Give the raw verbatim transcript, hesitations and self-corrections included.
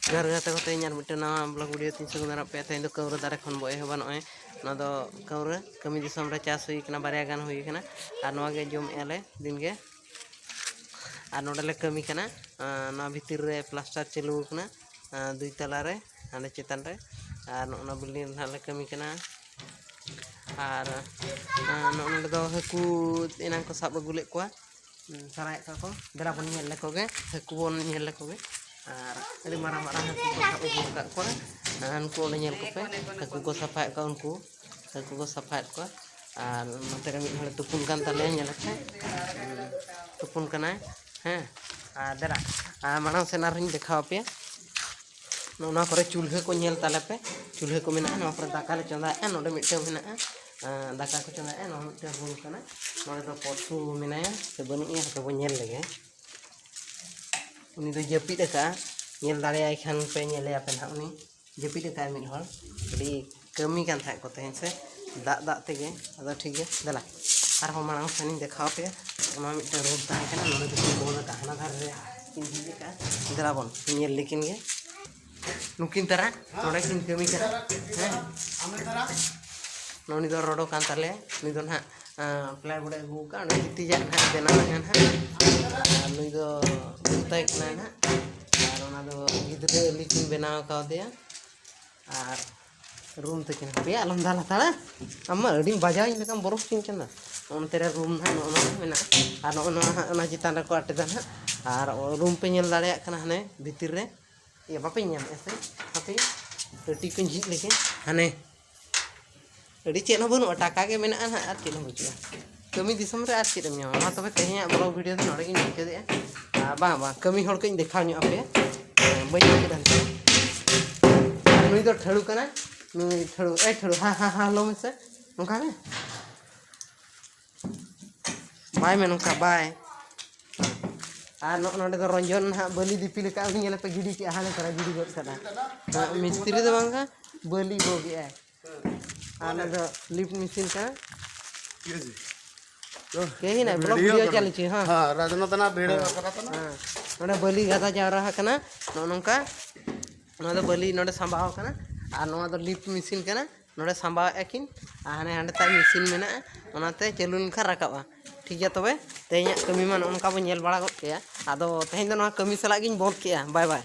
ᱡᱚᱦᱟᱨ ᱜᱮ ᱜᱟᱛᱮ ᱠᱚ, ᱛᱮᱦᱮᱧ ᱟᱨ ᱢᱤᱫᱴᱮᱱ ᱱᱟᱣᱟ vlog video ᱛᱤᱧ ᱥᱟᱹᱜᱩᱱ ᱫᱟᱨᱟᱢ ᱯᱮ᱾ ᱛᱮᱦᱮᱧ ᱫᱚ ᱠᱟᱹᱣᱨᱟᱹ ᱫᱟᱨᱮ ᱠᱷᱚᱱ ᱵᱚ ᱮᱦᱚᱵᱟ᱾ ᱱᱚᱜᱼᱚᱭ ᱱᱚᱣᱟ ᱫᱚ ᱠᱟᱹᱣᱨᱟᱹ, ᱠᱟᱹᱢᱤ ᱫᱤᱥᱚᱢ ᱨᱮ ᱪᱟᱥ ᱦᱩᱭ ᱠᱟᱱᱟ, ᱵᱟᱨᱭᱟ ᱜᱟᱱ ᱦᱩᱭ ᱠᱟᱱᱟ᱾ ᱟᱨ ᱱᱚᱣᱟ ᱜᱮ ᱡᱚᱢᱮᱫᱼᱟ ᱞᱮ ᱫᱤᱱ ᱜᱮ᱾ ᱟᱨ ᱱᱚᱰᱮ ᱞᱮ ᱠᱟᱹᱢᱤ ᱠᱟᱱᱟ, ᱟᱸ, ᱱᱚᱣᱟ ᱵᱷᱤᱛᱤᱨ ᱨᱮ plaster ᱪᱟᱹᱞᱩ ᱟᱠᱟᱱᱟ, ᱟᱸ, ᱫᱩᱭ ᱛᱟᱞᱟ ᱨᱮ, ᱦᱟᱸᱰᱮ ᱪᱮᱛᱟᱱ ᱨᱮ᱾ ᱟᱨ ᱱᱚᱜᱼᱚ ᱱᱚᱣᱟ building ᱨᱮ ᱱᱟᱦᱟᱜ ᱞᱮ ᱠᱟᱹᱢᱤ ᱠᱟᱱᱟ᱾ ᱟᱨ, ᱟᱸ, ᱱᱚᱜᱼᱚ ᱱᱚᱰᱮ ᱫᱚ ᱦᱟᱹᱠᱩ ᱮᱱᱟᱝ ᱠᱚ ᱥᱟᱵ ᱟᱹᱜᱩ ᱞᱮᱫ ᱠᱚᱣᱟ, ᱩᱸ, ᱥᱟᱨᱟᱭᱮᱫ ᱠᱚᱣᱟ ᱠᱚ᱾ ᱫᱮᱞᱟ ᱵᱚᱱ ᱧᱮᱞ ᱞᱮᱠᱚ ᱜᱮ, ᱦᱟᱹᱠᱩ ᱵᱚᱱ ᱧᱮᱞ ᱞᱮᱠᱚ ᱜᱮ᱾ ᱟᱨ ᱟᱹᱰᱤ ᱢᱟᱨᱟᱝ ᱢᱟᱨᱟᱝ ᱦᱟᱹᱠᱩ ᱠᱚ ᱥᱟᱵ ᱟᱹᱜᱩ ᱟᱠᱟᱫ ᱠᱚᱣᱟ᱾ ᱟᱨ ᱩᱱᱠᱩ ᱚᱸᱰᱮ ᱧᱮᱞ ᱠᱚᱯᱮ, ᱦᱟᱹᱠᱩ ᱠᱚ ᱥᱟᱯᱷᱟᱭᱮᱫ ᱠᱚᱣᱟ ᱩᱱᱠᱩ᱾ ᱦᱟᱹᱠᱩ ᱠᱚ ᱥᱟᱯᱷᱟᱭᱮᱫ ᱠᱚᱣᱟ᱾ ᱟᱨ ᱱᱚᱛᱮ ᱨᱮ ᱢᱤᱫ ᱦᱚᱲᱮ ᱛᱩᱯᱩᱱ ᱠᱟᱱ ᱛᱟᱞᱮᱭᱟ, ᱧᱮᱞ ᱯᱮ᱾ ᱛᱩᱯᱩᱱ ᱠᱟᱱᱟᱭ, ᱦᱮᱸ᱾ ᱟᱨ ᱫᱮᱞᱟ, ᱟᱨ ᱢᱟᱲᱟᱝ ᱥᱮᱱ ᱟᱨᱦᱚᱸᱧ ᱫᱮᱠᱷᱟᱣ ᱟᱯᱮᱭᱟ᱾ ᱱᱚᱜᱼᱚ ᱱᱚᱣᱟ ᱠᱚᱨᱮ ᱪᱩᱞᱦᱟᱹ ᱠᱚ ᱧᱮᱞ ᱛᱟᱞᱮ ᱯᱮ᱾ ᱪᱩᱞᱦᱟᱹ ᱠᱚ ᱢᱮᱱᱟᱜᱼᱟ, ᱱᱚᱣᱟ ᱠᱚᱨᱮ ᱫᱟᱠᱟ ᱞᱮ ᱪᱚᱸᱫᱟᱭᱮᱫᱼᱟ᱾ ᱱᱚᱰᱮ ᱢᱤᱫᱴᱟᱝ ᱢᱮᱱᱟᱜᱼᱟ, ᱟᱸ, ᱫᱟᱠᱟ ᱠᱚ ᱪᱚᱸᱫᱟᱭᱮᱫᱼᱟ᱾ ᱱᱚᱣᱟ ᱢᱤᱫᱴᱟᱝ room ᱠᱟᱱᱟ᱾ ᱱᱚᱰᱮ ᱫᱚ ᱯᱚᱨᱥᱩ ᱢᱮᱱᱟᱭᱟ ᱥᱮ ᱵᱟᱹᱱᱩᱜ ᱮᱭᱟ, ᱦᱟᱯᱮ ᱵᱚᱱ ᱧᱮᱞ ᱞᱮᱜᱮ᱾ ᱩᱱᱤ ᱫᱚ ᱡᱟᱹᱯᱤᱫ ᱟᱠᱟᱫᱼᱟ, ᱧᱮᱞ ᱫᱟᱲᱮᱭᱟᱭ ᱠᱷᱟᱱ ᱯᱮ ᱧᱮᱞᱮᱭᱟ ᱯᱮ ᱱᱟᱦᱟᱜ᱾ ᱩᱱᱤ ᱡᱟᱹᱯᱤᱫ ᱟᱠᱟᱫᱼᱟᱭ ᱢᱤᱫ ᱦᱚᱲ, ᱟᱹᱰᱤ ᱠᱟᱹᱢᱤ ᱠᱟᱱ ᱛᱟᱦᱮᱸᱫ ᱠᱚ ᱛᱮᱦᱮᱧ ᱥᱮ ᱫᱟᱜ ᱫᱟᱜ ᱛᱮᱜᱮ᱾ ᱟᱫᱚ ᱴᱷᱤᱠ ᱜᱮᱭᱟ, ᱫᱮᱞᱟ ᱟᱨᱦᱚᱸ ᱢᱟᱲᱟᱝ ᱥᱮᱱᱤᱧ ᱫᱮᱠᱷᱟᱣ ᱟᱯᱮᱭᱟ᱾ ᱚᱱᱟ ᱢᱤᱫᱴᱟᱝ room ᱛᱟᱦᱮᱸ ᱠᱟᱱᱟ, ᱱᱚᱰᱮ ᱫᱚᱠᱤᱱ ᱵᱚᱞ ᱟᱠᱟᱫᱼᱟ, ᱦᱟᱱᱟ ᱫᱷᱟᱨᱮ ᱨᱮ ᱠᱤᱱ ᱡᱷᱤᱡ ᱟᱠᱟᱫᱼᱟ᱾ ᱫᱮᱞᱟ ᱵᱚᱱ ᱧᱮᱞ ᱞᱮᱠᱤᱱ ᱜᱮ᱾ ᱱᱩᱠᱤᱱ ᱛᱟᱨᱟ ᱱᱚᱰᱮ ᱠᱤᱱ ᱠᱟᱹᱢᱤ ᱠᱟᱱᱟ, ᱦᱮᱸ᱾ ᱱᱩᱭ ᱫᱚ ᱨᱚᱰᱚ ᱠᱟᱱ ᱛᱟᱞᱮᱭᱟ, ᱱᱩᱭ ᱫᱚ ᱱᱟᱦᱟᱜ, ᱟᱸ, plywood ᱮ ᱟᱹᱜᱩ ᱟᱠᱟᱫᱼᱟ, ᱚᱸᱰᱮ ᱜᱤᱛᱤᱡᱟᱜ ᱱᱟᱦᱟᱜ ᱵᱮᱱᱟᱣᱮᱫᱼᱟ ᱱᱟᱦᱟᱜ᱾ ᱟᱨ ᱱᱩᱭ ᱫᱚ ᱡᱩᱛᱟᱹᱭ ᱠᱟᱱᱟᱭ ᱱᱟᱦᱟᱜ᱾ ᱟᱨ ᱚᱱᱟ ᱫᱚ ᱜᱤᱫᱽᱨᱟᱹ ᱟᱹᱞᱤ ᱠᱤᱱ ᱵᱮᱱᱟᱣ ᱠᱟᱣᱫᱮᱭᱟ᱾ ᱟᱨ room ᱛᱟᱹᱠᱤᱱ, ᱦᱟᱯᱮ ᱟᱞᱚᱢ ᱫᱟᱞ ᱦᱟᱛᱟᱲᱟ, ᱟᱢ ᱢᱟ ᱟᱹᱰᱤᱢ ᱵᱟᱡᱟᱣᱤᱧ ᱞᱮᱠᱟᱢ ᱵᱚᱨᱚ ᱦᱚᱪᱚᱧ ᱠᱟᱱᱟ᱾ ᱚᱱᱛᱮ ᱨᱮ room ᱱᱟᱦᱟᱜ ᱱᱚᱜᱼᱚ ᱱᱚᱣᱟ ᱢᱮᱱᱟᱜᱼᱟ, ᱟᱨ ᱱᱚᱜᱼᱚ ᱱᱚᱣᱟ ᱦᱟᱸᱜ ᱚᱱᱟ ᱪᱮᱛᱟᱱ ᱨᱮᱠᱚ ᱟᱴᱮᱫᱟ ᱱᱟᱦᱟᱜ᱾ ᱟᱨ room ᱯᱮ ᱧᱮᱞ ᱫᱟᱲᱮᱭᱟᱜ ᱠᱟᱱᱟ ᱦᱟᱱᱮ ᱵᱷᱤᱛᱤᱨ ᱨᱮ, ᱤᱭᱟᱹ ᱵᱟᱯᱮ ᱧᱟᱢᱮᱫᱼᱟ ᱥᱮ? ᱦᱟᱯᱮ ᱴᱟᱹᱴᱤ ᱠᱚᱧ ᱡᱷᱤᱡ ᱞᱮᱜᱮ, ᱦᱟᱱᱮ ᱟᱹᱰᱤ ᱪᱮᱫ ᱦᱚᱸ ᱵᱟᱹᱱᱩᱜᱼᱟ, ᱴᱟᱠᱟ ᱜᱮ ᱢᱮᱱᱟᱜᱼᱟ ᱱᱟᱦᱟᱜ, ᱟᱨ ᱪᱮᱫ ᱦᱚᱸ ᱵᱟᱹᱪᱩᱜᱼᱟ᱾ ᱠᱟᱹᱢᱤ ᱫᱤᱥᱚᱢ ᱨᱮ ᱟᱨ ᱪᱮᱫ ᱮᱢ ᱧᱟᱢᱟ? ᱢᱟ ᱛᱚᱵᱮ ᱛᱮᱦᱮᱧᱟᱜ vlog video ᱫᱚ ᱱᱚᱰᱮ ᱜᱤᱧ ᱢᱩᱪᱟᱹᱫᱮᱜᱼᱟ᱾ ᱟᱨ ᱵᱟᱝ, ᱵᱟᱝ, ᱠᱟᱹᱢᱤ ᱦᱚᱲ ᱠᱚᱧ ᱫᱮᱠᱷᱟᱣ ᱧᱚᱜ ᱟᱯᱮᱭᱟ᱾ ᱦᱮᱸ, ᱵᱟᱹᱧ ᱢᱩᱪᱟᱹᱫ ᱦᱟᱱᱛᱮ᱾ ᱱᱩᱭ ᱫᱚ ᱴᱷᱟᱹᱲᱩ ᱠᱟᱱᱟᱭ, ᱱᱩᱭ ᱴᱷᱟᱹᱲᱩ, ᱮᱭ ᱴᱷᱟᱹᱲᱩ, ᱦᱟ, ᱦᱟ, ᱦᱟ, ᱦᱮᱞᱳ ᱢᱮᱥᱮ, ᱱᱚᱝᱠᱟ ᱢᱮ᱾ ᱵᱟᱭ ᱢᱮ ᱱᱚᱝᱠᱟ, ᱵᱟᱭ᱾ ᱟᱨ ᱱᱚᱜᱼᱚ ᱱᱚᱰᱮ ᱫᱚ ᱨᱚᱧᱡᱚᱱ ᱱᱟᱦᱟᱜ ᱵᱟᱹᱞᱤ ᱫᱤᱯᱤᱞ ᱟᱠᱟᱫ, ᱩᱱᱤ ᱧᱮᱞᱮᱯᱮ ᱜᱤᱰᱤ ᱠᱮᱜᱼᱟ, ᱦᱟᱱᱮ ᱛᱚᱨᱟ ᱜᱤᱰᱤ ᱜᱚᱫ ᱠᱟᱫᱟ᱾ ᱦᱮᱸ, ᱢᱤᱥᱛᱨᱤ ᱫᱚ ᱵᱟᱝ ᱠᱟᱱᱟ, ᱵᱟᱹᱞᱤ ᱜᱚᱜᱮᱜᱼᱟᱭ᱾ ᱟᱨ ᱚᱱᱟ ᱫᱚ lift machine ᱠᱟᱱᱟ᱾ ᱴᱷᱤᱠ ᱟᱪᱷᱮ᱾ ᱛᱚ, ᱠᱮᱦᱤ ᱱᱟ, vlog video ᱵᱷᱤᱰᱤᱭᱳ ᱠᱟᱱᱟ᱾ ᱪᱟᱞᱤᱪᱤ, ᱦᱮᱸ᱾ ᱦᱮᱸ, ᱨᱟᱡᱽᱱᱟᱛᱷ ᱱᱟ ᱵᱷᱤᱰᱤᱭᱳ ᱦᱮᱸ, ᱠᱟᱱᱟ ᱛᱚ ᱱᱟ᱾ ᱦᱮᱸ᱾ ᱱᱚᱰᱮ ᱵᱟᱹᱞᱤ ᱜᱟᱫᱟ ᱡᱟᱣᱨᱟ ᱟᱠᱟᱱᱟ, ᱱᱚᱜᱼᱚ ᱱᱚᱝᱠᱟ᱾ ᱱᱚᱣᱟ ᱫᱚ ᱵᱟᱹᱞᱤ ᱱᱚᱰᱮ ᱥᱟᱸᱵᱟᱣ ᱠᱟᱱᱟ, ᱟᱨ ᱱᱚᱣᱟ ᱫᱚ ᱞᱤᱯᱷᱴ ᱢᱮᱥᱤᱱ ᱠᱟᱱᱟ, ᱱᱚᱰᱮ ᱥᱟᱸᱵᱟᱣᱮᱫᱼᱟ ᱠᱤᱱ, ᱟᱨ ᱦᱟᱸᱰᱮ ᱦᱟᱸᱰᱮ ᱛᱟᱭ ᱢᱮᱥᱤᱱ ᱢᱮᱱᱟᱜᱼᱟ, ᱚᱱᱟᱛᱮ ᱪᱟᱹᱞᱩ ᱞᱮᱱᱠᱷᱟᱱ ᱨᱟᱠᱟᱵᱼᱟ᱾ ᱴᱷᱤᱠ ᱜᱮᱭᱟ, ᱛᱚᱵᱮ ᱛᱮᱦᱮᱧᱟᱜ ᱠᱟᱹᱢᱤ ᱢᱟ ᱱᱚᱜᱼᱚ ᱱᱚᱝᱠᱟ ᱵᱚᱱ ᱧᱮᱞ ᱵᱟᱲᱟ ᱜᱚᱫ ᱠᱮᱜᱼᱟ᱾ ᱟᱫᱚ ᱛᱮᱦᱮᱧ ᱫᱚ ᱱᱚᱣᱟ ᱠᱟᱹᱢᱤ ᱥᱟᱞᱟᱜ ᱜᱤᱧ ᱵᱚᱱᱫᱽ ᱠᱮᱜᱼᱟ᱾ ᱵᱟᱭ ᱵᱟᱭ᱾